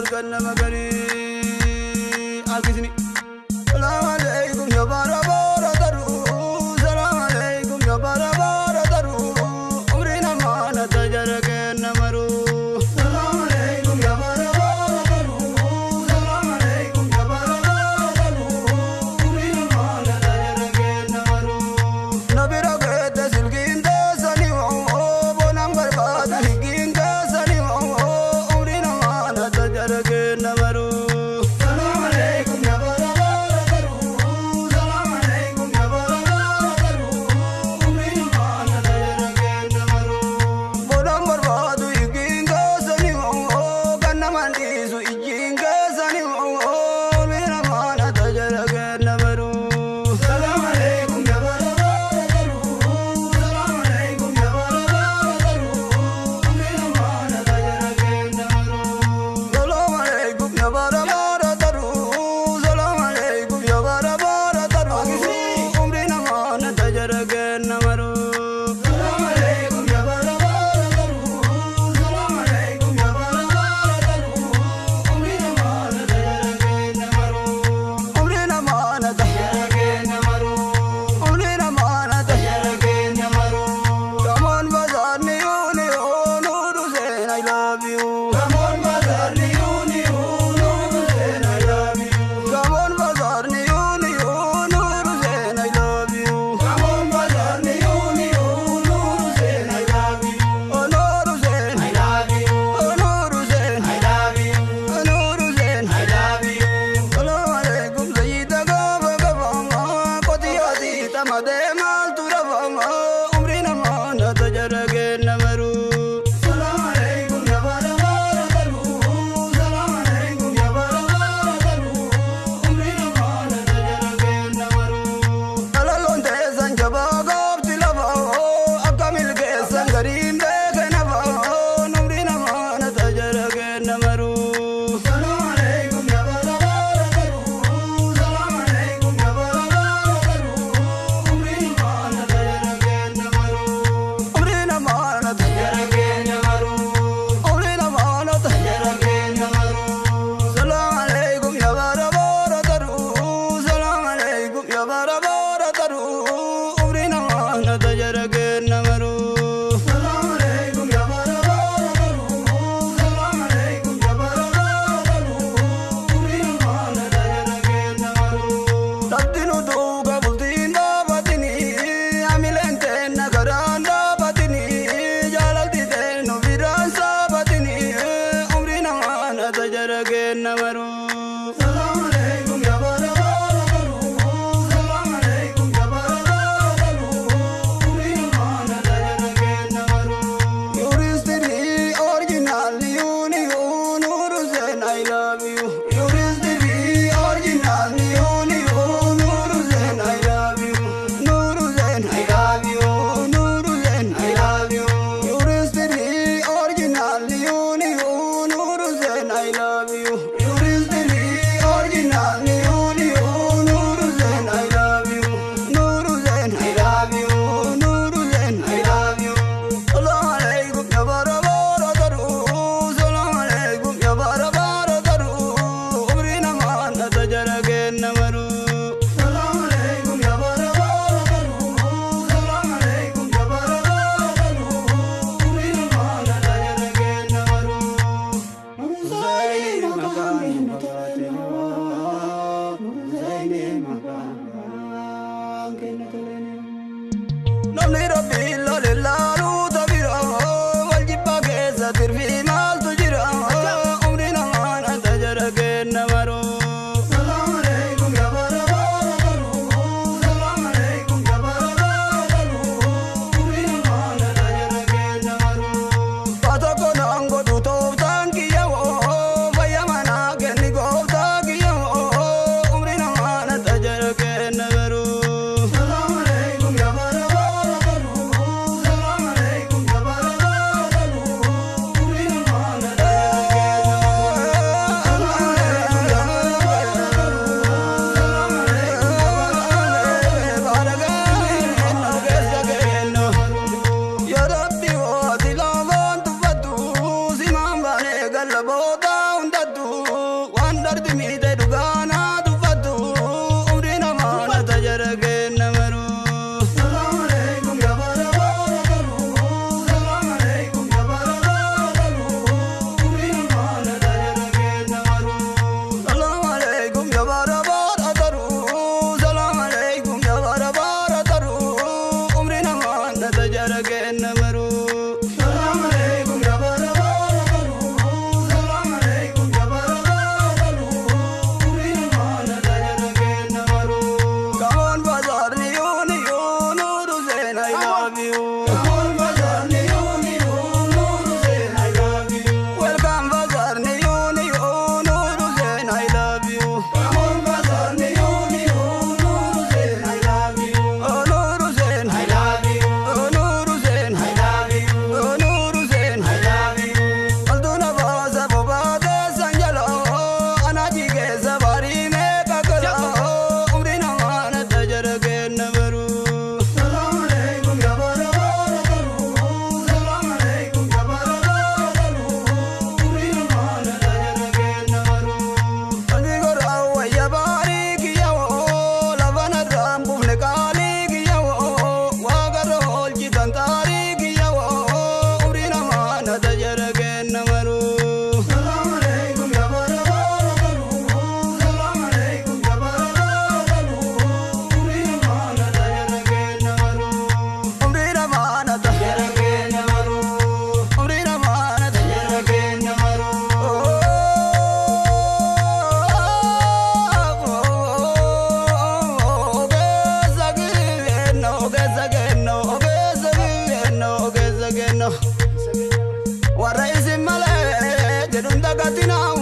Ganna magari akisni. Salam aleikum ya bara bara daru. Salam aleikum ya bara bara daru. Umri namana tajar ke namaru. Salam aleikum ya bara bara daru. Salam aleikum ya bara bara daru. Umri namana tajar ke namaru. Nabira gete silgin desani o bonam barbad higin desani o umri namana tajar ke namaru. Salam aleikum ya bara bara daru. Salam aleikum ya bara bara daru. Umri namana tajar ke namaru. Bonam barbad higin desani o ganna mandisu ijin desani o umri namana tajar ke namaru. Salam aleikum ya bara bara daru. Salam aleikum ya bara bara daru. Umri namana tajar ke namaru. Salam aleikum ya bara bara daru. Salam aleikum ya bara bara daru. Umri namana tajar ke namaru. Salam aleikum ya bara bara daru. Salam aleikum ya bara bara daru. Umri namana tajar ke namaru. Umri namana tajar ke namaru. Umri namana tajar ke namaru. Come on, bazaar ni uni oh Noor Hussain, I love you. Come on, bazaar ni uni oh Noor Hussain, I love you. Come on, bazaar ni uni oh Noor Hussain, I love you. Come on, bazaar ni uni oh Noor Hussain, I love you. Oh Noor Hussain, I love you. Oh Noor Hussain, I love you. Oh Noor Hussain, I love you. Salam alaikum Sayyida gaba gaba qotiyati tamade mal turaba umri namana tajar ke namaru. Salam alaikum ya bara bara daru. Salam alaikum ya bara bara daru. Umri namana tajar ke namaru. Alalon tesan jaba gabti laba akka milke sangarim beke naba umri namana tajar ke namaru. Salam alaikum ya bara bara daru. Salam alaikum ya bara bara daru. Umri namana tajar ke namaru. Umri namana tajar ke namaru. Umri namana tajar ke namaru. Salam alaikum ya bara bara daru. Salam alaikum ya bara bara daru. Umri namana tajar ke namaru. Salam alaikum ya bara bara daru. Salam alaikum ya bara bara daru. Umri namana tajar ke namaru. Tabdinu duuga bultiin dhaabatini amileen teenna karaan dhaabatini jaalalti teennu biraan saabatini umri namaana tajara kennamaru. Salam alaikum ya bara bara daru. Salam alaikum ya bara bara daru. Umri namaana tajara kennamaru. Yuristiri original uni Noor Hussain, I love you. Yuristiri original uni Noor Hussain, I love you. Noor Hussain, I love you. Noor Hussain, I love you. Yuristiri original uni Noor Hussain, I love you. Yuristiri original uni Noor Hussain, I love you. Noor Hussain, I love you. Noor Hussain, I love you. Salam alaikum ya bara bara daru. Salam alaikum ya bara bara daru. Umri namana tajar ke namaru. Salam alaikum ya bara bara daru. Salam alaikum ya bara bara daru. Umri namana tajar ke namaru. Zaini makan Zaini makan Namni rabbi lole laalu tabira wal jibba keessa tirfi maaltu jira umri namaana tajara kennamaru. Salam alaikum ya bara bara daru. Salam alaikum ya bara bara daru. Umri namaana tajara kennamaru. Patoko nango tu tooftaan kiyya woo fayya manaa kenni gooftaa kiyya woo umri namaana tajara kennamaru. Salam alaikum ya bara bara daru. Salam alaikum ya bara bara daru. Umri namana tajara kennamaru. Salam alaikum ya bara bara daru. Salam alaikum ya bara bara daru. Ya Rabbi waati lamaan tuffadhu simaan baanee galla booda hundattu. Dagatina.